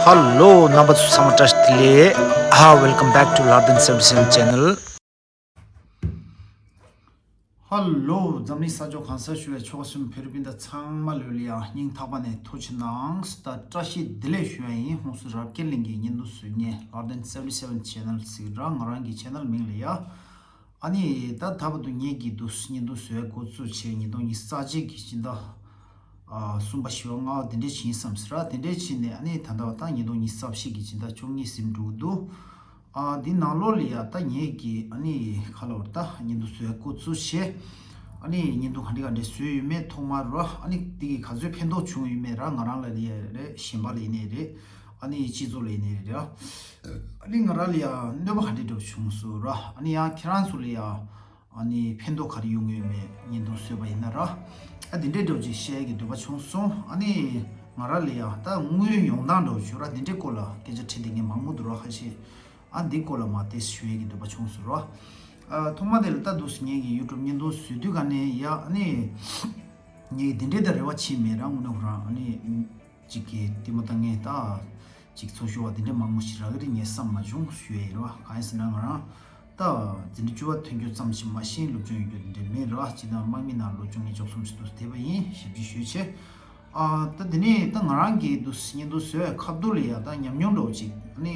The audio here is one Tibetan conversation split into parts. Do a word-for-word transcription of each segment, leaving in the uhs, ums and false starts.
ཧ་ལོ། རྣམ་པ་ཚོ་ཚང་མ་བཀྲ་ཤིས་བདེ་ལེགས། ཧ། Welcome back to Lardin seventy seven channel. ཧ་ལོ། འཛམ་གླིང་ས་ཕྱོགས་གང་སར་བཞུགས་པའི་ཆོལ་ཁ་གསུམ་བོད་རིགས་སྤུན་ཟླ་ཚང་མ་ལོས་ལ་ཡ་སྙིང་ཐག་པ་ནས་ཐུགས་རྗེ་གནང་། ད་བཀྲ་ཤིས་བདེ་ལེགས་ཞུ་ཡ་ཡིན། ཧུན་སུར་རབ་རྒྱས་གླིང་གི་བརྙན་ཐུང་བཟོ་མཁན་Lardin seventy seven channel ཟེར་ར། ང་རང་གི་channel མིང་ལ་ཡ། ཨ་ནི་ད་ད་བར་དུ་ངེད་ཀྱིས་འདུག་བརྙན་ཐུང་བཟོ་ཡ་འགོ་བཙུགས་བྱས་ཉིས་སྟོང་ཉི་ཤུ་རྩ་གཅིག་གི་སྤྱི་ཟླ་ཨ་གསུམ་པ་བཞི་པ་ལྔ་པ་དེ་འདྲས་ཕྱིན་བསམ་ཟེར་ར། དེ་འདྲས་ཕྱིན་ནས་ཨ་ནི་ད་ལྟ་བ་ད་ཉིས་སྟོང་ཉི་ཤུ་རྩ་བཞི་གི་སྤྱི་ཟླ་བཅུ་གཉིས་ཟིན་འགྲོ་གི་འདུག་ཨ་འདི་ནང་ལོགས་ལ་ཡ་ད་ངེད་ཀྱིས་ཨ་ནི་ཁ་ལོ་ད་བརྙན་ཐུང་བཟོ་ཡ་འགོ་བཙུགས་བྱས། ཨ་ནི་བརྙན་ཐུང་ག་འདྲས་ག་འདྲས་བཟོས་ཡོད་མེད་ཐོག་མར་ར། ཨ་ནི་དེ་གི་ག་ཚོད་ཕན་ཐོགས་བྱུང་ཡོད་མེད་ར། ང་རང་ལ་ཡ་རེད། གཞན་པ་ལ་ཡིན་ནའི་རེད། ཨ་ནི་སྤྱི་ཚོགས་ལ་ཡིན་ནའི་རེད་ར། ཨ་ནི་ང་རང་ལ་ཡང་གནོད་པ་ག་འདྲས་འགྲོ་བྱུང་སོང་ར། ཨ་ནི་ཡང་ཁྱེད་རང་ཚོ་ལ་ཡང་ཨ་ནི་ཕན་ཐོགས་ག་རེ་ཡོང་གི་ཡོད་མེད་བརྙན་ཐུང་བཟོས་པ་ཡིན་ན་ར། ཨ་དེ་འདྲས་འགྲོ་ཅིག་བཤད་ཀྱི་འདོད་པ་བྱུང་སོང་། ཨ་ནི་ང་རང་ལ་ཡང་ད་དངུལ་ཡོང་སྟངས་འགྲོ་བྱུང་ར། དེ་འདྲས་སྐོར་ལ་སྐད་ཆ་དྲིས་དེ་ངས་མང་པོ་འདུག་ར། ཁ་ཤས་ཨ་འདི་སྐོར་ལ་མ་དེ་ཞུ་ཡས་ཀྱི་འདོད་པ་བྱུང་སོང་ར། ཨ་ཐོག་མ་དེ་ལ་ད་འདུག་ངེད་ཀྱི་ཡུ་ཊུབ་བརྙན་ཐུང་བཟོས་དུས་ག་ནས་ཡ་ཨ་ནི་ངས་དེ་འདྲས་ད་རེ་བ་བྱས་མེད་ར། དངོས་གནས་ཁོ་རང་ཨ་ནི། གཅིག་གིས་ལྟད་མོ་ལྟ་མཁན་ད་གཅིག་འཚོ་ཞུ་བ་དེ་འདྲ་མང་པོ་ཞིག་རག་གི་རེད་ངས་བསམ་མ་བྱུང་ཞུ་ཡས་ཡིན་རེད་བ། གང་ཡིན་ཟེར་ན་ང་རང་ད་འཛིན་གྲྭ་བཅུ་པ་ཐོན་རྒྱུ་ཙམ་ཞིག་མ་ཤེས་སློབ་སྦྱོང་ཡོད་རྒྱུ་དེ་འདྲ་མེད་རེད་བ། སྤྱིར་བཏང་དམག་མི་ནང་སློབ་སྦྱོང་ངས་བཅུ་གསུམ་ཞིག་ཏུ་བསྡད་པ་ཡིན། ཞབས་ཕྱི་ཞུས་བྱས། ཨ་ད་དེ་ནས་ད་ང་རང་གིས་འདུག་བརྙན་ཐུང་བཟོ་བའི་ཁ་ཐུག་ལ་ཡ་ད་ཉམས་མྱོང་འདྲ་བོ་ཅིག་ནི་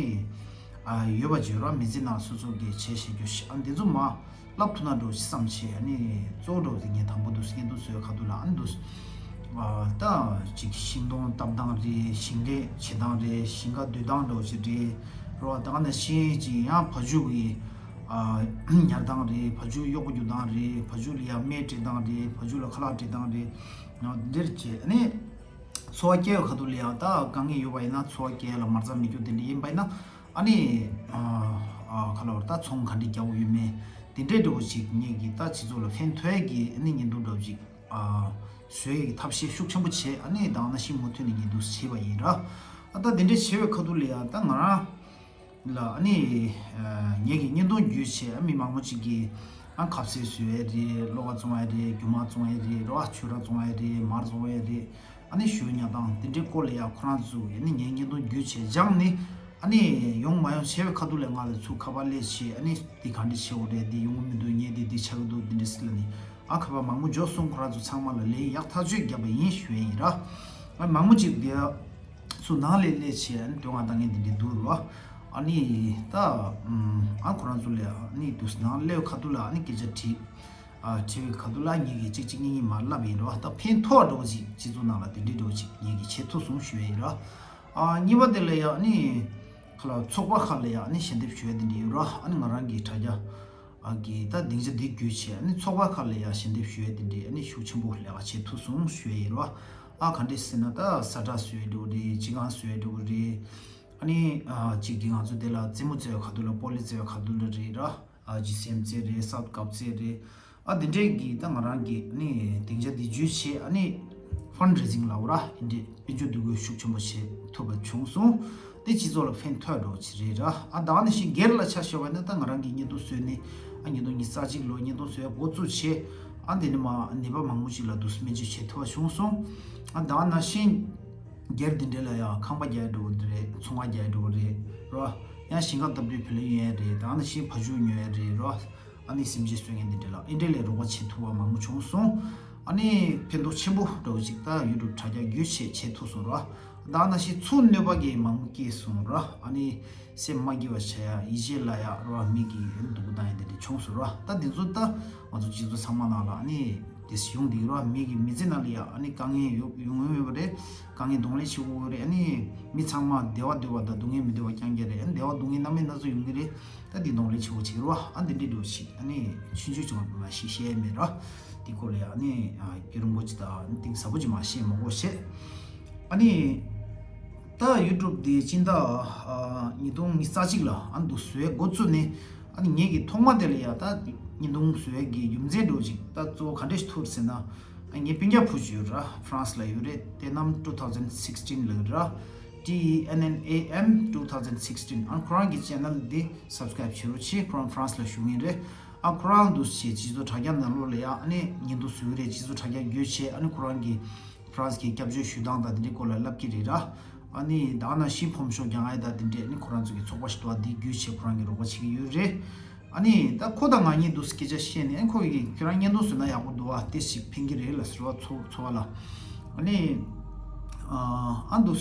ཨ་ཡོད་པ་བརྗོད་ར། མི་ཚེ་ནང་སོ་སོ་གིས་བྱས་བྱེད་རྒྱུ་ཞིག་ཨ་འདི་ཚོ་མ། བསླབ་ཐུབ་ན་འགྲོ་ཞིག་བསམ་བྱས། ཨ་ནི་གཙོ་བོ་འགྲོ་དེ་ངས་དང་པོ་འདུག་བརྙན་ཐུང་བཟོས་ཁ་ཐུག་ལ་ཨ་ནི་འདུག་ཨ་ད་ཅིག་ཤིང་སྡོང་བཏབ་སྟངས་རེད། ཞིང་ལས་བྱེད་སྟངས་རེད། ཞིང་ཁ་སྡོད་སྟངས་འགྲོ་ཞིག་རེད་རོ། ད་ག་ནང་བཞིན་ཅིག་ཡང་བ་ཕྱུགས་ཀྱི་ཨ་ཉར་སྟངས་རེད། བ་ཕྱུགས་གཡོག་པོ་རྒྱུག་སྟངས་རེད། བ་ཕྱུགས་ལ་ཡང་སྨན་སྤྲད་སྟངས་རེད། བ་ཕྱུགས་ལ་ཁ་ལག་སྤྲད་སྟངས་རེད། འོ་འདིར་བྱས་ཨ་ནི་འཚོ་བ་སྐྱེལ་བའི་ཁ་ཐུག་ལ་ཡང་ད་དཀའ་ངལ་ཡོད་པ་ཡིན་ན་འཚོ་བ་སྐྱེལ་ལ་མ་རྩ་མེད་རྒྱུ་དེ་འདྲ་ཡིན་པ་ཡིན་ན། ཨ་ནི་ཨ་ཨ་ག་ལ་བར་ད་ཚོང་ག་འདྲ་རྒྱག་དགོས་ཡོད་མེད་དེ་འདྲའི་འདྲ་བོ་ཞིག་ངེད་ཀྱིས་ད་སྤྱི་ཚོགས་ལ་ཕན་ཐོགས་ཀྱི་ཨ་ནི་བརྙན་ཐུང་འདྲ་བོ་ཞིག་ཨ་བཟོ་ཡག་གི་ཐབས་ཤེས་ཤུགས་ཆེན་པོ་བྱས། ཨ་ནི་ད་ག་ནང་བཞིན་མུ་མཐུད་ནས་བརྙན་ཐུང་བྱས་པ་ཡིན་ར། ཨ་ད་དེ་འདྲ་བྱས་པའི་ཁ་ཐུག་ལ་ཡང་ད་ང་རང་ལ་ཨ་ནི་ཨ་ངེད་ཀྱི་བརྙན་ཐུང་བརྒྱུད་བྱས་ཨ་མི་མང་པོ་ཅིག་གིས་ཨ་ཁ་ཟས་བཟོ་ཡས་རེད། གློ་བ་བཙོང་ཡས་རེད། རྒྱུ་མ་བཙོང་ཡས་རེད་ར། ཕྱུ་ར་བཙོང་ཡས་རེད། མར་བཙོང་ཡས་རེད། ཨ་ནི་ཞུ་ཉར་སྟངས་དེ་འདྲའི་སྐོར་ལ་ཡང་ཁོ་རང་ཚོས་ཨ་ནི་ངའི་བརྙན་ཐུང་བརྒྱུད་བྱས་སྦྱངས་ནས་ཨ་ནི་ཡོང་མ་ཡོང་བྱས་པའི་ཁ་ཐུག་ལ་ང་ལ་ཚུར་ཁ་པར་སླེབས་བྱས། ཨ་ནི་འདི་ག་འདྲ་བྱེད་དགོས་རེད། འདི་ཡོང་གི་མི་འདུག་ངས་འདི་འདི་ཆགས་ཀྱི་འདུག་འདི་འདྲ་ཟེར་ལབ་ནས་ཨ་ཁ་པར་མང་པོ་འབྱོར་སོང་། ཁོ་རང་ཚོ་ཚང་མ་ལ་ལན་ཡག་ཐག་ཆོད་བརྒྱབ་པ་ཡིན་ཞུ་ཡས་ཡིན་ར། ཨ་མང་པོ་ཅིག་འདི་ཚུར་ནང་ལ་སླེབས་བྱས་ཨ་ནི་དོན་ལྔ་ལྟ་མཁན་འདི་འདྲ་འདུག་ར། ཨ་ནི་ད་ཨ་ཁོ་རང་ཚོ་ལ་ཨ་ནི་འདུག་ནང་སླེབས་ཁ་ཐུག་ལ་ཨ་ནི་སྐད་ཆ་དྲིས། ཨ་དྲི་བའི་ཁ་ཐུག་ལ་ངེད་ཀྱིས་གཅིག་གཅིག་གཉིས་གཉིས་མར་ལབ་ཡིན་རོ། ད་ཕན་ཐོགས་འགྲོ་བ་ཅིག་སྤྱི་ཚོགས་ནང་ལ་དེ་འདྲའི་འགྲོ་བ་ཅིག་ངེད་ཀྱིས་བྱེད་ཐུབ་སོང་ཞུ་ཡ་ཡིན་རོ། ཨ་གཉིས་པ་དེ་ལ་ཡ་ཨ་ནི་ཁ་ལ་ཚོགས་པ་ཁག་ལ་ཡ་ཨ་ནི་ཞལ་འདེབས་ཞུ་ཡ་དེ་འདྲ་ཡོད་རོ། ཨ་ནི་ང་རང་གི་དྲ་རྒྱ་ཨ་གི་ད་སྡིངས་ཆ་འདི་བརྒྱུད་བྱས་ཨ་ནི་ཚོགས་པ་ཁག་ལ་ཡ་ཞལ་འདེབས་ཞུ་ཡ་དེ་འདྲ་ཨ་ནི་ཤུགས་ཆེན་པོ་ལས་ཀ་བྱེད་ཐུབ་སོང་ཞུ་ཡ་ཡིན་རོ། ཨ་ག་འདྲས་ཟེར་ན་ད་ས་ཁྲ་བཟོ་ཡ་འགྲོ་གི་རེད། སྤྱི་ཁང་བཟོ་ཡ་འགྲོ་གི་རེད། ཨ་ནི་ཨ་གཅིག་གི་ང་ཚོ་དེ་ལ་རྩེད་མོ་རྩེ་བའི་ཁ་ཐུག་ལ་སྤོ་ལོ་རྩེ་བའི་ཁ་ཐུག་ལ་རེད་རོ། ཨ་ཇི་སི་ཨེམ་རྩེ་རེད། སའུཐ་ཀབ་རྩེ་རེད། ཨ་དེ་འདྲས་ཀྱི་ད་ང་རང་གི་ནི་སྡིངས་ཆ་འདི་བརྒྱུད་བྱས་ཨ་ནི་ཕན་རེ་ཟིང་ལབ་ར། འདི་འདྲས་དཔལ་འབྱོར་འདུ་འགོད་ཤུགས་ཆེན་པོ་བྱེད་ཐུབ་པ་བྱུང་སོང་། དེ་སྤྱི་ཚོགས་ལ་ཕན་ཐོགས་འགྲོ་ཆེ་རེད་ར། ཨ་ད་ནི་ཤིང་སྒེར་ལ་ཆ་བཞག་པ་ན་ད་ང་རང་གི་བརྙན་ཐུང་བཟོས་ནས་ཨ་ཉིས་སྟོང་ཉི་ཤུ་རྩ་གཅིག་ལོ་བརྙན་ཐུང་བཟོས་འགོ་བཙུགས་བྱས། ཨ་དེ་ནི་མ་ནད་པ་མང་པོ་ཞིག་ལ་འདུག་སྨན་བཅོས་བྱེད་ཐུབ་པ་བྱུང་སོང་། ཨ་ད་ནི་ཤིང་སྒེར་འདི་འདྲས་ལ་ཡང་ཁང་པ་རྒྱག་འགྲོ་གི་རེད། ཚོང་ཁང་རྒྱག་འགྲོ་གི་རེད་རོ། ཡང་ཞིང་ཁ་བཏབ་དུས་བུ་ལོན་ཉོ་ཡ་རེད། ད་ནི་ཤིང་བ་ཕྱུགས་ཉོ་ཡ་རེད་རོ། ཨ་ནི་སེམས་ཅན་གསོ་མཁན་འདི་འདྲས་ལ་ཨེ་འདྲས་ལས་རོགས་པ་བྱེད་ཐུབ་པ་མང་པོ་བྱུང་སོང་། ཨ་ནི་ཕན་ཐོགས་ཆེན་པོ་འདྲ་བོ་ཅིག་ད་ཡུ་ཊུབ་དྲ་རྒྱ་བརྒྱུད་བྱས་བྱེད་ཐུབ་སོང་རོ། ད་ནི་ཤིང་ཚུར་གནོད་པ་གི་མང་པོ་སྐྱེས་སོང་རོ། ཨ་ནི་སེམས་མ་སྐྱིད་པ་བྱ་ཡ་ཡིད་ཆེས་ལ་ཡ་རོ། མི་གི་སྡུག་པོ་བཏང་ཡ་དེ་འདྲ་བྱུང་སོང་རོ། ད་དེ་ཚོ་ད་ང་ཚོ་སྤྱི་ཚོགས་ཚང་མ་ནང་ལ་ཨ་ནི་དེ་ཡོང་འདི་རོ། མི་གི་མི་ཚེ་ནང་ལ་ཡ་ཨ་ནི་དཀའ་ངལ་ཡོང་ཡོང་ཡོད་པ་རེད། དཀའ་ངལ་གདོང་ལེན་བྱེད་དགོས་རེད། ཨ་ནི་མི་ཚང་མ་བདེ་བ་འདོད་པ་དང་སྡུག་བསྔལ་མི་འདོད་པ་རྐྱང་རྐྱང་རེད། ཨ་ནི་བདེ་བ་སྡུག་བསྔལ་སྣ་མིན་སྣ་ཚོགས་ཡོང་གི་རེད། ད་འདི་གདོང་ལེན་བྱེད་དགོས་བྱེད་རོ། ཨ་འདི་འདྲའི་འགྲོ་ཞིག་ཨ་ནི་ཆུང་ཆུང་ཅིག་མ་ཞིག་བཤད་མེད་རོ། འདི་སྐོར་ལ་ཡ་ཨ་ནི་རྒྱུ་རིང་པོ་ཅིག་དང་གཏིང་ཟབ་པོ་ཅིག་མ་བཤད་མ་དགོས་བཤད། ཨ་ནི། ད་ཡུ་ཊུབ་དེ་སྤྱི་ཟླ་ཉིས་སྟོང་ཉི་ཤུ་རྩ་གཅིག་ལ་ཨ་འདུག་བཟོས་འགོ་བཙུགས་ནས། ཨ་ནི་ངེད་ཀྱི་ཐོག་མ་དེ་ལ་ཡ་ད་བརྙན་ཐུང་བཟོས་ཀྱི་རྒྱུ་མཚན་འདྲ་བོ་ཅིག་ད་གཙོ་བོ་ག་འདྲས་ཐུག་ཟེར་ན། ཨ་ངའི་སྤུན་ཀྱག་བུ་ཅིག་ཡོད་ར། ཧྥ་རན་སི་ལ་ཡོད་རེད། ཏེ་ནམ་two thousand sixteen ལ་ཡོད་ར། T E N N A M two thousand sixteen ཨ་ཁོ་རང་གི་ཆེ་ནལ་འདི་སབ་སི་ཀ་རེབ་བྱེད་རོགས་བྱེད། ཁོ་རང་ཧྥ་རན་སི་ལ་བཞུགས་ཡིན་རེད། ཨ་ཁོ་རང་འདུག་བྱས་སྤྱི་ཚོགས་དྲ་རྒྱ་ནང་ལོགས་ལ་ཡ་ཨ་ནི་བརྙན་ཐུང་བཟོ་གི་རེད། སྤྱི་ཚོགས་དྲ་རྒྱ་བརྒྱུད་བྱས་ཨ་ནི་ཁོ་རང་གི་ཧྥ་རན་སི་གི་སྐྱབས་བཅོལ་ཞུ་སྟངས་དང་དེ་འདྲའི་སྐོར་ལ་ལབ་ཀྱི་རེད་ར། ཨ་ནི་ད་ནང་བཞིན་ཕོམ་ཤོག་རྒྱག་ཡ་ད་དེ་འདྲས་ཨ་ནི་ཁོ་རང་ཚོ་གི་ཚོགས་པ་ཞིག་འདུག་བ། འདི་བརྒྱུད་བྱས་ཁོ་རང་གི་རོགས་པ་བྱེད་ཀྱི་ཡོད་རེད། ཨ་ནི་ད་ཁོ་དང་ང་གཉིས་འདུག་སྐད་ཆ་བཤད་ནས་ཨ་ཁོ་གིས་ཁྱོད་རང་བརྙན་ཐུང་བཟོས་ན་ཡག་པོ་འདུག་བ། དེ་ཞིག་ཕན་གྱི་རེད་ལ་ཟེར་བ། ཚོ་ཚོ་བ་ལ། ཨ་ནི་ཨ་འདུག་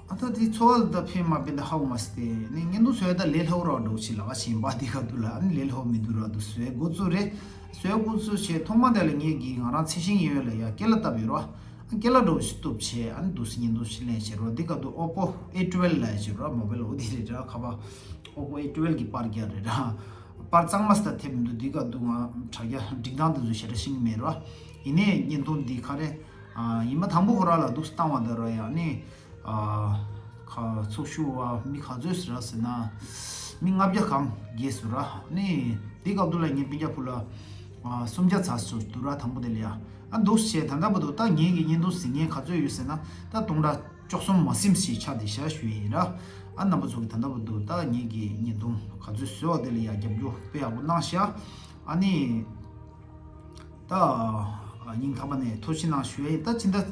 ཨ་ད་དེ་ཚོ་བ་ལ་ད་ཕན་མ་ཕན་ད་ཧ་གོ་མ་སི་ཏེ་ནི་བརྙན་ཐུང་བཟོས་ད་ལས་སླ་བོ་ར་འགྲོ་ཆེ་ལ་བ་ཞིམ་པ་དེ་ག་འདུག་ལ། ཨ་ནི་ལས་སླ་བོ་མི་འདུག་ར། འདུག་བཟོས་འགོ་བཙུགས་རེད། བཟོས་འགོ་བཙུགས་བྱས་ཐོག་མ་དེ་ལ་ངེད་ཀྱིས་ང་རང་ཚེ་ཤིང་ཡོད་ལ་ཡ་སྐེ་ལ་བཏབ་ཡོད་ར། སྐེ་ལ་འགྲོ་ཞིག་གཏུབ་བྱས་ཨ་ནི་འདུག་སེ་བརྙན་ཐུང་ཞིག་ལེན་བྱས་རོ། འདི་ག་འདུག Oppo A twelve ལ་བྱས་རོ། མོ་བེལ་འོ་དེ་རེད་ར། ཁ་པ་Oppo A twelve གི་པར་རྒྱག་རེད་ར། པར་གཙང་མ་སྟ་ཐེབས་མི་འདུག་འདི་ག་འདུག་ང་དྲ་རྒྱ་འགྲིག་སྟངས་དེ་ཚོ་ཞེ་དྲག་ཤེས་ཀྱི་མེད་ར། ཡིན་ནའི་བརྙན་ཐུང་འདི་ག་རེ་ཡིན་མ་དང་པོ་ཁོ་ར་ལ་འདུག་སེ་བཏང་བ་འདི་ར་ཡ་ནི་ཁ་ཚོགས་ཞུགས་པ་མི་ག་ཚོད་ར་ཟེར་ན་མི་ལྔ་བརྒྱ་གམ་བརྒལ་སོང་ར། ནི་འདི་སྐབས་དུ་ལ་ངའི་སྤུན་ཀྱག་བུ་ལ་སུམ་བརྒྱ་ཚ་སོ་འདུག་ར། དང་པོ་དེ་ལ་ཡ། ཨ་འདུག་བྱས་ད་ལྟ་བར་དུ་ད་ངེད་ཀྱི་བརྙན་ཐུང་གཟིགས་མཁན་ག་ཚོད་ཡོད་ཟེར་ན་ད་སྟོང་ཕྲག་བཅུ་གསུམ་མ་ཟིན་ཞིག་ཆགས་བསྡད་ཤག་ཞུ་ཡི་ཡིན་ར། ཨ་རྣམ་པ་ཚོ་གི་ད་ལྟ་བར་དུ་ད་ངེད་ཀྱི་བརྙན་ཐུང་ག་ཚོད་བཟོས་པ་དེ་ལ་ཡ་རྒྱབ་སྐྱོར་དཔེ་ཡག་པོ་གནང་ཤག་ཨ་ནི་ད་སྙིང་ཐག་པ་ནས་ཐུགས་རྗེ་གནང་ཞུ་ཡ་ཡིན། ད་ཕྱི་ཟླ་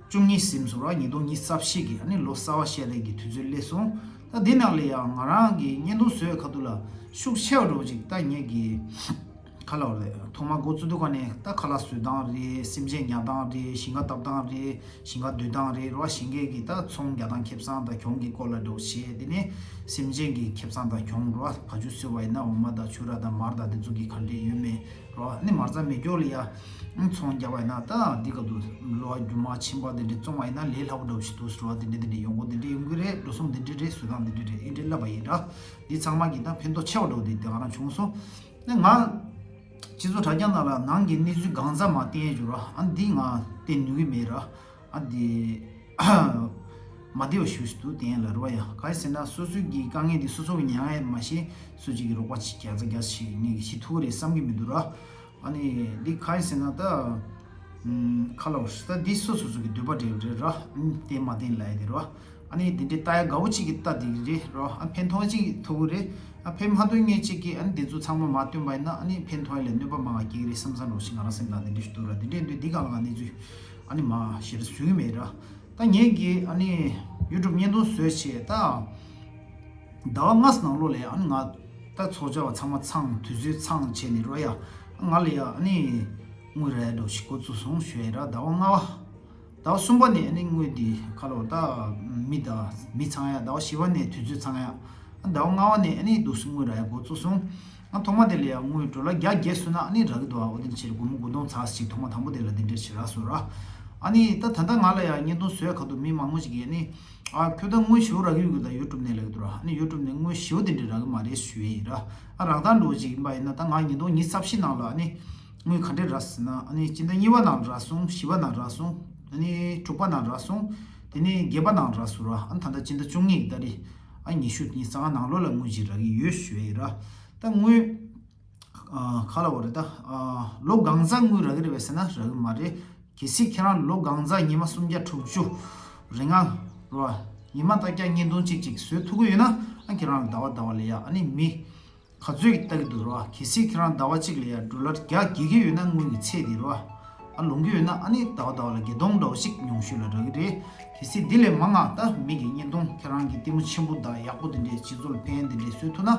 བཅུ་གཉིས་ཟིན་སོང་ར། ཉིས་སྟོང་ཉི་ཤུ་རྩ་བཞི་གི་ཨ་ནི་ལོ་གསར་པ་བཤད་རེས་ཀྱི་དུས་ཚོད་སླེབས་སོང་། ད་འདི་ནང་ལ་ཡང་ང་རང་གི་བརྙན་ཐུང་བཟོས་ཁ་ཐུག་ལ་ཤུགས་ཆེ་བ་འགྲོ་ཅིག་ད་ངེད་ཀྱི་ཁ་ལ་བ་རེད། ཐོག་མ་འགོ་བཙུགས་དུས་ག་ནས་ད་ཁ་ལག་བཟོ་སྟངས་རེད། སེམས་ཅན་ཉར་སྟངས་རེད། ཞིང་ཁ་བཏབ་སྟངས་རེད། ཞིང་ཁ་སྡོད་སྟངས་རེད་ར། ཞིང་ཁའི་གི་ད་ཚོང་རྒྱག་སྟངས་ཁེ་བཟང་དང་གྱོང་གི་སྐོར་ལ་འགྲོ་བྱས། དེ་ནས་སེམས་ཅན་གྱི་ཁེ་བཟང་དང་གྱོང་ར། བ་ཕྱུགས་གསོས་པ་ཡིན་ན་འོ་མ་དང་ཕྱུར་ར་དང་མར་དང་དེ་ཚོ་གི་ག་འདྲས་ཡོད་མེད་ར། ཨ་ནི་མ་རྩ་མེད་སྐྱོར་ལ་ཡ་ཚོང་རྒྱག་པ་ཡིན་ན་ད་འདི་ག་དུས་ལོ་རྒྱུ་མ་ཕྱིན་པ་དེ་འདྲས་བཙོང་བ་ཡིན་ན་ལས་སླ་པོ་འདྲ་བོ་ཞིག་འདུག་ཟེར་བ་དེ་འདྲས་དེ་འདྲས་ཡོང་སྒོ་དེ་འདྲས་ཡོང་གི་རེད། འགྲོ་སོང་དེ་འདྲས་རེད། བཟོ་སྟངས་དེ་འདྲས་རེད། ཨེ་འདྲས་ལབ་པ་ཡིན་ར། འདི་ཚང་མ་གི་ད་ཕན་ཐོགས་ཆེ་བ་འདྲ་བོ་དེ་དེ་ག་རང་བྱུང་སོང་། ནས་ང་སྤྱི་ཚོགས་དྲ་རྒྱ་ནང་ལ་ནང་གི་གནས་ཚུལ་གང་ཟག་མ་བསྟན་ཡས་འགྱུར་ར། ཨ་འདི་ང་བསྟན་ནུས་ཀྱི་མེད་ར། ཨ་འདི་མ་བདེ་བ་ཞུ་ཞུ་དུ་བསྟན་ལ་རུ་བ་ཡ། ག་རེ་ཟེར་ན་སོ་སོའི་གི་དཀའ་ངལ་འདི་སོ་སོ་གི་མྱངས་ཡས་མ་ཤེས། སུ་གཅིག་གི་རོགས་པ་ཅིག་རྒྱག་ཚ་རྒྱག་ཞིག་ངས་གི་ཤི་ཐུག་རེད་བསམ་གི་མི་འདུག་ར། ཨ་ནི་འདི་ག་རེ་ཟེར་ན་ད་ཁ་ལོ་ད་འདི་སོ་སོ་སོ་གི་འདོད་པ་འདྲ་རེད་ར། བསྟན་མ་བསྟན་ལ་ཡ་དེ་ར། ཨ་ནི་འདི་འདྲའི་ལྟ་ཡ་དགའ་བོ་གཅིག་གིས་ལྟ་བསྡད་ཀྱི་རེད་རོ། ཨ་ཕན་ཐོགས་གཅིག་ཐོགས་ཀྱི་རེད། ཨ་ཕན་མ་ཐོགས་མཁན་གཅིག་གིས་ཨ་ནི་འདི་ཚོ་ཚང་མ་མ་བཏོན་པ་ཡིན་ན་ཨ་ནི་ཕན་ཐོགས་ཡ་ལས་གནོད་པ་མང་བ་སྐྱེ་གི་རེད་བསམ་བསམ་རོགས་ཞིག་ང་རང་སེམས་ནང་འདི་འདྲ་ཞིག་འདུག་ར། འདི་འདྲས་འདུག་འདི་ག་ལ་ང་གནས་ཚུལ་ཨ་ནི་མ་ཞེ་དྲག་བཟོས་ཀྱི་མེད་ར། ད་ངེད་ཀྱིས་ཨ་ནི་ཡུ་ཊུབ་བརྙན་ཐུང་བཟོས་བྱས་ད་ཟླ་བ་ལྔ་ནང་ལོགས་ལ་ཨ་ནི་ང་ད་ཚོགས་བཅར་བ་ཚང་མ་ཚང་དུས་ཚོད་ཚང་བྱས་ནས་རོ་ཡ། ང་ལ་ཡ་ཨ་ནི་དངུལ་རག་ཡ་འདྲ་ཞིག་འགོ་བཙུགས་སོང་ཞུ་ཡ་ར། ཟླ་བ་ལྔ་པ། ཟླ་བ་གསུམ་པ་ནས་ཨ་ནི་དངུལ་འདི་ཁ་ལོ་ད་མི་ད་མི་ཚང་ཡ། ཟླ་བ་བཞི་པ་ནས་དུས་ཚོད་ཚང་ཡ། ཟླ་བ་ལྔ་པ་ནས་ཨ་ནི་འདུག་སེ་དངུལ་རག་ཡ་འགོ་བཙུགས་སོང་། ཨ་ཐོག་མ་དེ་ལ་ཡ་དངུལ་ཌོ་ལར་བརྒྱ་བརྒྱད་སོང་ན་ཨ་ནི་རག་གི་འདུག་ཨ་འོ་དེ་ཕྱིར་སྒོར་མོ་དགུ་སྟོང་ཚར་ཞིག་ཐོག་མ་དང་པོ་དེ་ལ་དེ་འདྲ་ཞིག་རག་སོང་ར། ཨ་ནི་ད་ད་ལྟ་ང་ལ་ཡ་བརྙན་ཐུང་བཟོས་ཁ་ཐུག་མི་མང་པོ་ཞིག་གིས་ཨ་ནི་ཨ་ཁྱོད་ད་དངུལ་ཞེ་པོ་རག་གི་ཡོད་གི་ད་ཡུ་ཊུབ་ནས་ལབ་གི་འདུག་ར། ཨ་ནི་ཡུ་ཊུབ་ནས་དངུལ་ཞེ་པོ་དེ་འདྲ་རག་གི་མ་རེད་ཞུ་ཡ་ཡིན་ར། ཨ་རག་སྟངས་འདྲ་བོ་ཅིག་ཡིན་པ་ཡིན་ན་ད་ང་ཉིས་སྟོང་ཉི་ཤུ་རྩ་བཞི་ནང་ལ་ཨ་ནི་དངུལ་ག་འདྲས་རག་ཟེར་ན་ཨ་ནི་སྤྱི་ཟླ་གཉིས་པ་ནང་རག་སོང་། བཞི་པ་ནང་རག་སོང་། ཨ་ནི་དྲུག་པ་ནང་རག་སོང་། དེ་ནས་བརྒྱད་པ་ནང་རག་སོང་ར། ཨ་ནི་ད་ལྟ་སྤྱི་ཟླ་བཅུ་གཉིས་ཀྱི་ཏ་རིག་ཨ་ཉི་ཤུ་ཉི་ཤུ་རྩ་ལྔ་ནང་ལོགས་ལ་དངུལ་ཅིག་རག་གི་ཡོད་ཞུ་ཡ་ཡིན་ར། ད་དངུལ་ཨ་ག་ལབ་དགོས་རེད་ད། ཨ་ལོ་གང་ཚང་དངུལ་རག་གི་རེད་པས་ཟེར་ན་རག་གི་མ་རེད། གལ་སྲིད་ཁྱེད་རང་ལོ་གང་ཚང་ཉི་མ་སུམ་བརྒྱ་དྲུག་ཅུ་རེ་ལྔ་ར་ཉི་མ་ལྟར་བརྒྱ་བརྙན་ཐུང་གཅིག་གཅིག་བཟོ་ཐུབ་ཀྱི་ཡོད་ན་ཨ་ཁྱེད་རང་ལ་ཟླ་བ་ཟླ་བ་ལ་ཡ་ཨ་ནི་མི་ག་ཚོད་ཀྱིས་ལྟ་གི་འདུག་ར། གལ་སྲིད་ཁྱེད་རང་ཟླ་བ་གཅིག་ལ་ཡ་ཌོ་ལར་བརྒྱ་བརྒལ་གྱི་ཡོད་ན་དངུལ་གྱི་ཚད་དེ་ར་ཨ་ལོངས་ཀྱི་ཡོད་ན་ཨ་ནི་ཟླ་བ་ཟླ་བ་ལ་བརྒྱད་སྟོང་འདྲ་བོ་ཞིག་ཉུང་ཤོས་ལ་རག་གི་རེད། གལ་སྲིད་འདི་ལས་མང་ང་ད་མི་གི་བརྙན་ཐུང་ཁྱེད་རང་གི་ལྟད་མོ་ཆེན་པོ་དང་ཡག་པོ་དེ་འདྲས་སྤྱི་ཚོགས་ལ་ཕན་དེ་འདྲས་བཟོ་ཐུབ་ན།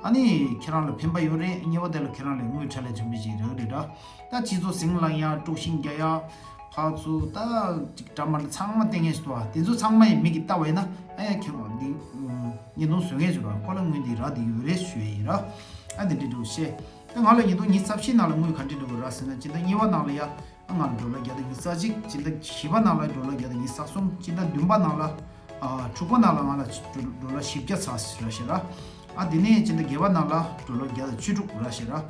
ཨ་ནི་ཁྱེད་རང་ལ་ཕན་པ་ཡོད་རེད། གཉིས་པ་དེ་ལ་ཁྱེད་རང་ལ་དངུལ་ཁྲལ་ལས་ཐོན་པའི་ཅིག་རག་རེད་ད། ད་སྤྱི་ཚོགས་ཟིང་ལངས་ཡ་དཀྲུག་ཤིང་རྒྱག་ཡ་ཕར་ཚུར་ད་ཅིག་འདྲ་མ་འདྲ་ཚང་མ་བསྟན་མཁན་ཞིག་འདུག་ཨ། དེ་ཚོ་ཚང་མ་ཡི་མིག་གིས་ལྟ་བས་ན་ཨ་ཡ་ཁྱེད་རང་འདི་བརྙན་ཐུང་བཟོ་མཁན་ཞིག་ར་ཁོ་ལ་དངུལ་འདི་རག་འདི་ཡོད་རེད་ཞུ་ཡ་ཡིན་ར། ཨ་འདི་འདྲ་འདྲ་བཤད། ད་ང་ལ་ཉིས་སྟོང་ཉི་ཤུ་རྩ་བཞི་ནང་ལ་དངུལ་ག་འདྲ་འདྲ་བོ་རག་ཟེར་ན་སྤྱི་ཟླ་གཉིས་པ་ནང་ལ་ཡ། ང་ལ་ཌོ་ལར་བརྒྱ་དང་ཉི་ཤུ་རྩ་གཅིག་སྤྱི་ཟླ་བཞི་པ་ནང་ལ་ཌོ་ལར་བརྒྱ་དང་ཉི་ཤུ་རྩ་གསུམ། སྤྱི་ཟླ་བདུན་པ་ནང་ལ་ཨ་དྲུག་པ་ནང་ལ་ང་ལ་ཌོ་ཌོ་ལར་བཞི་བརྒྱ་ཚར་ཞེ་དྲག་ཞེ་དྲག་ཨ་དེ་ནས་སྤྱི་ཟླ་བརྒྱད་པ་ནང་ལ་ཌོ་ལར་བརྒྱ་དང་བཅུ་དྲུག་རག་ཞེ་དྲག་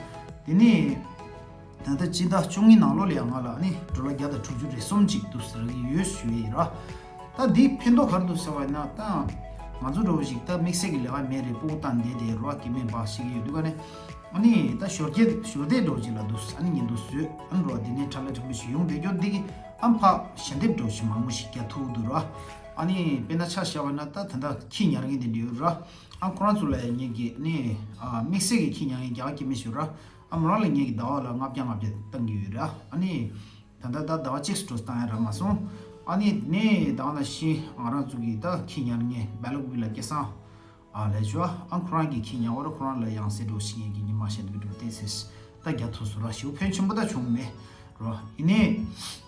དེ་ནས་ད་ལྟ་སྤྱི་ཟླ་བཅུ་གཉིས་ནང་ལོགས་ལ་ཡང་ང་ལ་ཨ་ནི་ཌོ་ལར་བརྒྱ་དང་དྲུག་ཅུ་རེ་གསུམ་ཅིག་འདུག་ཟེར་གྱི་ཡོད་ཞུ་ཡི་ར། ད་འདི་ཕན་ཐོགས་ག་རེ་འདུག་ཟེར་བ་ཡིན་ན་ད་ང་ཚོ་འདྲ་བོ་ཞིག་ད་དམིགས་བསལ་གྱི་ལས་ཀ་མེད་རེད། སྤོ་བོ་བཏང་བསྡད་དེ་རོ་སྐྱེ་དམན་འབག་ཤེས་ཀྱི་ཡོད་དུས་ཀ་ནས། ཨ་ནི་ད་ཞོར་སྐྱེས་ཞོར་འདས་འགྲོ་ཅིག་ལ་འདུག་ཨ་ནི་ཉིན་འདུག་བཟོས་ཨ་ནི་འགྲོ་དེ་ནས་ཁྲ་ལ་ཁྲ་མོ་ཞིག་ཡོང་བསྡད་རྒྱུ་འདི་གི་ཨ་ཕ་ཞལ་འདེབས་འགྲོ་ཞིག་མང་པོ་ཞིག་རྒྱག་ཐུབ་འདུག་ར། ཨ་ནི་དཔེར་ན་ཆ་བཞག་པ་ན་ད་ད་ལྟ་ཁྱི་ཉར་མཁན་དེ་འདྲ་ཡོད་ར། ཨ་ཁོ་རང་ཚོ་ལ་ཡ་ངེད་ཀྱི་ཨ་ནི་ཨ་དམིགས་བསལ་གྱི་ཁྱི་ཉར་མཁན་རྒྱ་གར་སྐྱེ་དམན་ཞིག་ཡོད་ར། ཨ་མོ་རང་ལ་ངེད་ཀྱི་ཟླ་བ་ལ་ལྔ་བརྒྱ་ལྔ་བརྒྱ་བཏང་གི་ཡོད་ར། ཨ་ནི་ད་ལྟ་ད་ཟླ་བ་གཅིག་སུ་འགྲོ་བཏང་ཡ་རག་མ་སོང་། ཨ་ནི་ནས་ད་ནང་བཞིན་ང་རང་ཚོ་གི་ད་ཁྱི་ཉར་མཁན་སྦེལ་ཀོབ་ལ་སྐལ་བཟང་ཨ་ལས་ཆོག་ཨ་ཁོ་རང་གི་ཁྱི་ཉར་བར་ཁོ་རང་ལ་ཡང་གསེད་གྲོགས་བྱེད་མཁན་གྱི་ཉི་མ་ཞལ་འདེབས་སྒྲུབ་སྟེ་ཟེར་ད་རྒྱ་ཐོ་སོ་ར་ཞིའུ་ཕན་ཆེན་པོ་ད་བྱུང་མེད་རོ། ཡིན་ནས་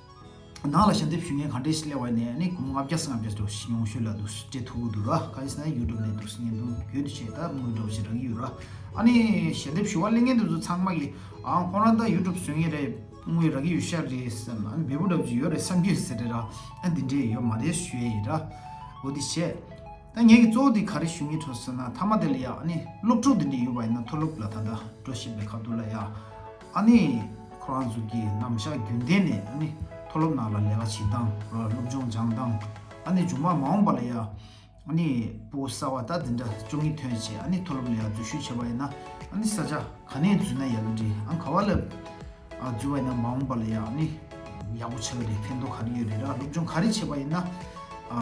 ནང་ལ་ཞལ་འདེབས་ཞུ་མཁན་ག་འདྲས་ཤིག་སླེབས་པ་ནས་ནི་སྒོར་མོ་ལྔ་བརྒྱ་ལྔ་བརྒྱ་ཞིག་ཉུང་ཤོས་ལ་འདུག་སྤྲད་ཐུབ་ཀྱི་འདུག་ར། ག་ཡིན་ཟེར་ན་ཡུ་ཊུབ་ནས་འདུག་བརྙན་ཐུང་བརྒྱུད་དེ་བྱས་ད་དངུལ་འདྲ་བོ་ཞིག་རག་གི་ཡོད་ར། ཨ་ནི་ཞལ་འདེབས་ཞུ་བ་སླེབས་མཁན་དེ་ཚོ་ཚང་མ་གིས་ཨ་ཁོ་རང་ད་ཡུ་ཊུབ་བཟོ་མཁན་རེད། དངུལ་རག་གི་ཡོད་ཤག་རེད་བསམ། ཨ་ནི་འབེལ་པོ་འདྲ་བོ་ཅིག་ཡོད་རེད་བསམ་གྱི་ཡོད་ཟེར་རེད་ར། ཨ་འདི་འདྲས་ཡོད་མ་རེད་ཞུ་ཡས་ཡིན་ར། འོ་འདི་བྱས། ད་ངེད་ཀྱི་གཙོ་བོ་འདི་ག་རེ་ཞུ་སྙིང་འདོད་ཟེར་ན་མཐའ་མ་དེ་ལ་ཡ་ཨ་ནི་སློབ་ཕྲུག་འདི་འདྲས་ཡོད་པ་ཡིན་ན་མཐོ་སློབ་ལ་ད་ལྟ་འགྲོ་བཞིན་པའི་ཁ་ཐུག་ལ་ཡ། ཨ་ནི་ཁོ་རང་ཚོ་གི་ནམ་ཞག་རྒྱུན་ལྡན་ནས་ཨ་ནི་མཐོ་སློབ་ནང་ལ་ལས་ཀ་བྱེད་སྟངས་ར་སློབ་སྦྱོང་སྦྱང་སྟངས་ཨ་ནི་མཇུག་མ་མ་འོངས་པ་ལ་ཡ། ཨ་ནི་སྤུ་གུ་གསར་བ་ད་འདི་འདྲ་བཅུ་གཉིས་ཐོན་བྱས་ཨ་ནི་མཐོ་སློབ་ལ་ཡང་འཛུལ་ཞུགས་བྱས་པ་ཡིན་ན་ཨ་ནི་ས་ཆ་ག་ནས་འཛུལ་ན་ཡག་གི་རེད། ཨ་ག་བ་ལ་ཨ་འཛུལ་བ་ཡིན་ན་མ་འོངས་པ་ལ་ཡང་ཨ་ནི་ཡག་པོ་ཆགས་ཀྱི་རེད། ཕན་ཐོགས་ག་རེ་ཡོད་རེད་ར། སློབ་སྦྱོང་ག་རེ་བྱས་པ་ཡིན་ན་ཨ་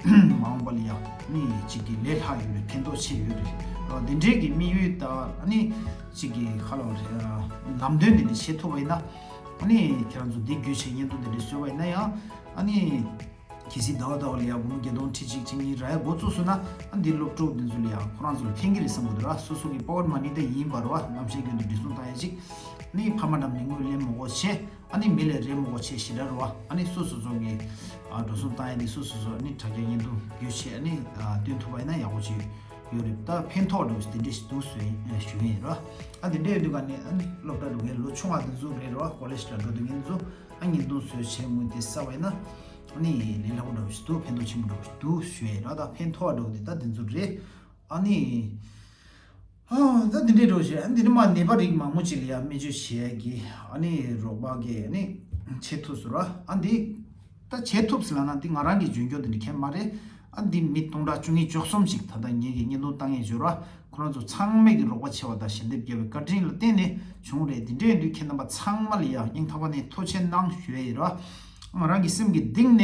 མ་འོངས་པ་ལ་ཡང་ཨ་ནི་གཅིག་གི་ལས་སླ་ཡོད་རེད། ཕན་ཐོགས་ཆེ་ཡོད་རེད་ར། འདི་འདྲའི་གི་དམིགས་ཡུལ་དང་ཨ་ནི་གཅིག་གི་ཁ་ལོ་རེད་ལམ་སྟོན་འདི་འདྲ་བྱེད་ཐུབ་པ་ཡིན་ན་ཨ་ནི་ཁྱེད་རང་ཚོ་འདི་བརྒྱུད་བྱས་བརྙན་ཐུང་འདི་འདྲ་བཟོས་པ་ཡིན་ན་ཡང་ཨ་ནི། གལ་སྲིད་ཟླ་བ་ཟླ་བ་ལ་ཡང་སྒོར་མོ་བརྒྱད་སྟོང་ཁྲི་གཅིག་ཁྲི་གཉིས་རག་ཡ་འགོ་བཙུགས་སོང་ན་ཨ་འདི་སློབ་ཕྲུག་འདི་ཚོ་ལ་ཡང་ཁོ་རང་ཚོ་ལ་ཕན་གྱི་རེད་བསམ་གྱི་འདུག་ར། སོ་སོ་གི་པོ་ཀེཊ་མ་ནི་དེ་ཡིན་པ་རེད་བ། གནམ་གཤིས་རྒྱུན་དུ་འགྲོ་སོང་བཏང་ཡ་ཅིག་ནི་ཕ་མ་འགྲམ་ནས་དངུལ་ལེན་མི་དགོས་བྱས་ཨ་ནི་མི་ལ་རེ་མི་དགོས་བྱས་ཞེ་དྲག་རེད་བ། ཨ་ནི་སོ་སོ་ཚོ་གི་ཨ་འགྲོ་སོང་བཏང་ཡ་འདི་སོ་སོ་ཚོ་ཨ་ནི་དྲ་རྒྱ་བརྙན་ཐུང་བརྒྱུད་བྱས་ཨ་ནི་ཨ་སྟོན་ཐུབ་པ་ཡིན་ན་ཡག་པོ་ཅིག་ཡོད་རེད། ད་ཕན་ཐོགས་འགྲོ་བྱས་དེ་འདྲས་ཞིག་འདུག་ཟེར་ཞུ་ཡིན་ར། ཨ་དེ་འདྲས་ཡོད་དུས་ག་ནས་ཨ་ནི་སློབ་གྲྭ་འགྲོ་མཁན་ལོ་ཆུང་བ་འདི་ཚོ་རེད་ར། ཀོ་ལེཇ་ལ་འགྲོ་འདོད་མཁན་ཚོ་ཨ་བརྙན་ཐུང་བཟོས་བྱས་དངུལ་དེ་བསགས་པ་ཡིན་ན། ཨ་ནི་ལས་སླ་པོ་འདྲ་བོ་ཞིག་འདུག་ཕན་ཐོགས་ཆེན་པོ་འདྲ་བོ་ཞིག་འདུག་ཞུ་ཡས་ར། ད་ཕན་ཐོགས་འདྲ་བོ་དེ་ད་འདི་ཚོ་རེད། ཨ་ནི། ཨ་ད་འདི་འདྲའི་འདྲ་བོ་ཞིག་ཨ་འདི་འདྲ་མ་ནད་པ་རིགས་མང་པོ་ཅིག་ལ་ཡང་སྨན་བཅོས་བྱེད་ཡས་ཀྱི་ཨ་ནི་རོགས་པ་གི་ཨ་ནི་བྱེད་ཐུབ་སོང་ར། ཨ་འདི་ད་བྱེད་ཐུབ་ཟེར་ལབ་ན་འདི་ང་རང་གི་འཇོན་སྐྱོར་འདི་འདྲ་གང་ཡང་མ་རེད། ཨ་འདི་མི་སྟོང་ཕྲག་བཅུ་གཉིས་བཅུ་གསུམ་ཞིག་ད་ལྟ་ངེད་ཀྱི་བརྙན་ཐུང་བཏང་མཁན་ཡོད་ར། ཁོ་རང་ཚོ་ཚང་མས་ཀྱི་རོགས་པ་བྱས་པ་དང་ཞལ་འདེབས་བརྒྱབ་པའི་བཀའ་དྲིན་ལ་བརྟེན་ནས་བྱུང་རེད། འདི་འདྲ་ཡིན་དུས་ཁྱེད་རྣམ་པ་ཚང་མ་ལ་ཡང་སྙིང་ཐག་པ་ནས་ཐུགས་རྗེ་གནང་ཞུ་ཡས་ཡིན་ར། ང་རང་གི་སེམས་ཀྱི་གཏིང་ནས་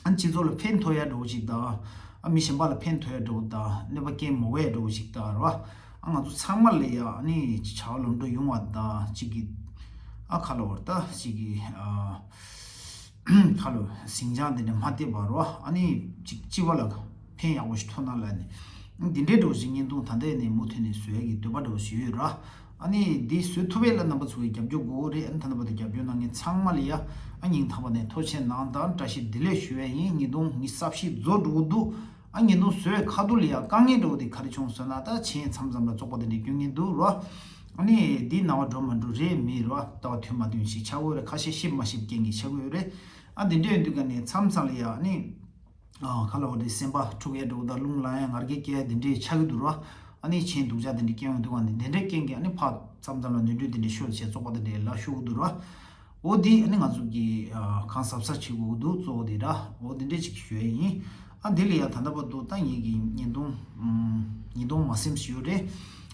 ཨ་སྤྱི་ཚོགས་ལ་ཕན་ཐོགས་ཡ་འདྲ་བོ་ཞིག་དང་། ཨ་མི་གཞན་པ་ལ་ཕན་ཐོགས་ཡ་འདྲ་བོ་དང་གནོད་པ་སྐྱེལ་མི་དགོས་ཡ་འདྲ་བོ་ཞིག་དང་ར། ཨ་ང་ཚོ་ཚང་མ་ལ་ཡ་ཨ་ནི་བྱ་བ་ལམ་འགྲོ་ཡོང་བ་དང་གཅིག་གི་ཨ་ཁ་ལོ་བར་ད་གཅིག་གི་ཨ། ཁ་ལོ་ཟིང་ཆ་འདི་འདྲ་མ་བལྟས་པ་རོ། ཨ་ནི་གཅིག་སྤྱི་པ་ལ་ཕན་ཡག་པོ་ཞིག་ཐོགས་ན་ལ་ནི། འདི་འདྲའི་འདྲ་བོ་ཞིག་བརྙན་ཐུང་ད་ལྟ་ནས་མུ་མཐུད་ནས་བཟོ་ཡ་གི་འདོད་པ་འདྲ་བོ་ཞིག་ཡོད་ར། ཨ་ནི་འདི་བཟོ་ཐུབ་ཡས་ལ་རྣམ་པ་ཚོ་གི་རྒྱབ་སྐྱོར་དགོས་རེད། ཨ་ནི་ད་རྣམ་པ་ཚོ་རྒྱབ་སྐྱོར་གནང་མཁན་ཚང་མ་ལ་ཡ་ཨ་སྙིང་ཐག་པ་ནས་ཐུགས་རྗེ་གནང་དང་བཀྲ་ཤིས་བདེ་ལེགས་ཞུ་ཡ་ཡིན། ཉིས་སྟོང་ཉི་ཤུ་རྩ་བཞི་རྫོགས་འགྲོ་གི་འདུག་ཨ་ཉིས་སྟོང་བཟོ་བའི་ཁ་ཐུག་ལ་ཡ་དཀའ་ངལ་འདྲ་བོ་དེ་ག་རེ་བྱུང་ཟེར་ན་ད་ཆེན་མཚམས་མཚམས་ལ་བཙོག་པ་དེ་འདྲ་སྐྱོན་གྱིན་འདུག་རོ། ཨ་ནི་འདི་ནང་བ་འགྲོ་མ་འགྲོ་རེད་མེད་རོ། ལྟ་བ་མཐུན་མ་མཐུན་ཞིག་ཆགས་ཀྱི་ཡོད་རེད། ཁ་ཤས་ཤེས་མ་ཤེས་རྐྱེན་གྱིས་ཆགས་ཀྱི་ཡོད་རེད། ཨ་འདི་འདྲ་ཡོད་དུས་ག་ནས་མཚམས་མཚམས་ལ་ཡ་ཨ་ནི། ཨ་ཁ་ལོ་བ་དེ་སེམས་པ་འཁྲུག་ཡ་འགྲོ་ད་རླུང་ལངས་ཡ་ངར་སྐད་སྐྱེ་ཡ་དེ་འདྲས་ཆགས་ཀྱི་འདུག་རོ། ཨ་ནི་ཆེན་སྡུག་ཅག་དེ་འདྲས་སྐྱེ་ཡོང་དུས་ག་ནས་དེ་འདྲས་རྐྱེན་གྱིས་ཨ་ནི་ཕར་མཚམས་མཚམས་ལ་ནོར་འཁྲུལ་དེ་འདྲས་ཤོར་བྱས་བཙོག་པ་དེ་འདྲས་ལ་ཤོར་གྱི་འདུག་རོ། འོ་དེ་ཨ་ནི་ང་ཚོ་གི་ཨ་གང་གཟབ་གཟབ་བྱེད་དགོས་ཀྱི་འདུག་གཙོ་བོ་དེ་ར། འོ་དེ་འདྲས་ཅིག་ཞུ་ཡ་ཡིན། ཨ་དེ་ལ་ཡ་ད་ལྟ་བར་དུ་ད་ངེད་ཀྱི་བརྙན་ཐུང་ཉིས་སྟོང་མ་ཟིན་ཞིག་ཡོད་རེད།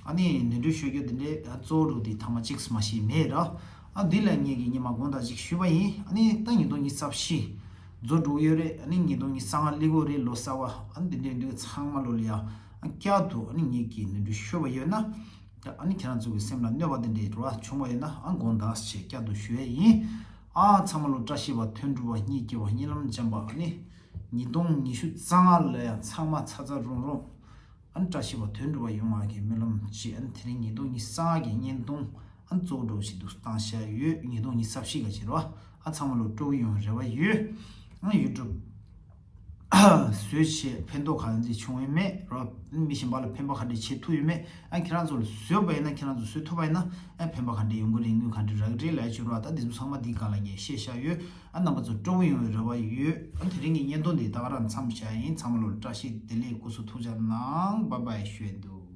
ཨ་ནི་ནོར་འཁྲུལ་ཤོར་རྒྱུ་དེ་འདྲས་གཙོ་བོ་རུ་དེ་ཐ་མ་གཅིག་མ་ཞིག་མེད་ར། ཨ་འདི་ལ་ངེད་ཀྱི་ཉི་མ་དགོང་དག་ཅིག་ཞུས་པ་ཡིན། ཨ་ནི་ད་ཉིས་སྟོང་ཉི་ཤུ་རྩ་བཞི་རྫོགས་འགྲོ་གི་ཡོད་རེད། ཨ་ནི་ཉིས་སྟོང་ཉི་ཤུ་རྩ་ལྔ་སླེབས་ཀྱི་ཡོད་རེད། ལོ་གསར་བ་ཨ་ནི་འདི་འདྲས་འདུག་ཚང་མ་ལོ་ལ་ཡ་ཨ་བསྐྱར་དུ་ཨ་ནི་ངེད་ཀྱི་ནོར་འཁྲུལ་ཤོར་བ་ཡོད་ན། ཨ་ནི་ཁྱེད་རང་ཚོ་གི་སེམས་ལ་གནོད་པ་དེ་འདྲའི་འགྲོ་བ་བྱུང་བ་ཡོད་ན་ཨ་དགོངས་དག་ཞེས་བསྐྱར་དུ་ཞུ་ཡས་ཡིན། ཨ་ཚང་མ་ལོ་བཀྲ་ཤིས་པ་དོན་འགྲུབ་པ་གཉིས་སྐྱིད་པ་གཉིད་ལམ་འཇམ་པ། ཨ་ནི་ཉིས་སྟོང་ཉི་ཤུ་རྩ་ལྔ་ལ་ཡང་ཚང་མ་ཚ་ཚ་རུང་རུང་ཨ་ནི་བཀྲ་ཤིས་པ་དོན་འགྲུབ་པ་ཡོང་བ་གི་སྨོན་ལམ་བཅས། ཨ་ནི་དེ་རིང་ཉིས་སྟོང་ཉི་ཤུ་རྩ་ལྔ་གི་བརྙན་ཐུང་ཨ་ནི་གཙོ་བོ་འགྲོ་བཞིན་དུ་བཏང་བཞག་ཡོད། ཉིས་སྟོང་ཉི་ཤུ་རྩ་བཞི་ག་བྱེད་རོགས། ཨ་ཚང་མ་ལོ་སྤྲོ་པོ་ཡོང་རེ་བ་ཡོད། ཨ་ཡུ་ཊུབ་བཟོས་བྱས་ཕན་ཐོགས་ག་འདྲ་བྱུང་ཡོད་མེད་རོ། མི་གཞན་པ་ལ་ཕན་པ་ག་འདྲ་བྱེད་ཐུབ་ཡོད་མེད། ཨ་ཁྱེད་རང་ཚོ་ལ་བཟོས་པ་ཡིན་ན་ཁྱེད་རང་ཚོ་བཟོས་ཐུབ་པ་ཡིན་ན་ཨ་ཕན་པ་ག་འདྲ་ཡོང་གི་རེད། དངུལ་ག་འདྲ་རག་གི་རེད་ལབ་ཡ་བྱུང་རོགས། ད་འདི་ཚོ་ཚང་མ་འདིའི་སྒང་ལ་ངས་བཤད་བཞག་ཡོད། ཨ་རྣམ་པ་ཚོ་སྤྲོ་པོ་ཡོང་བའི་རེ་བ་ཡོད། ཨ་དེ་རིང་གི་བརྙན་ཐུང་འདི་ད་ག་རང་མཚམས་བཞག་ཡིན། ཚང་མ་ལོ་ལ་བཀྲ་ཤིས་བདེ་ལེགས་སྐུ་གཟུགས་ཐུགས་ཅག་གནང་། བཱའི་བཱའི་ཞུ་ཡས་འདུག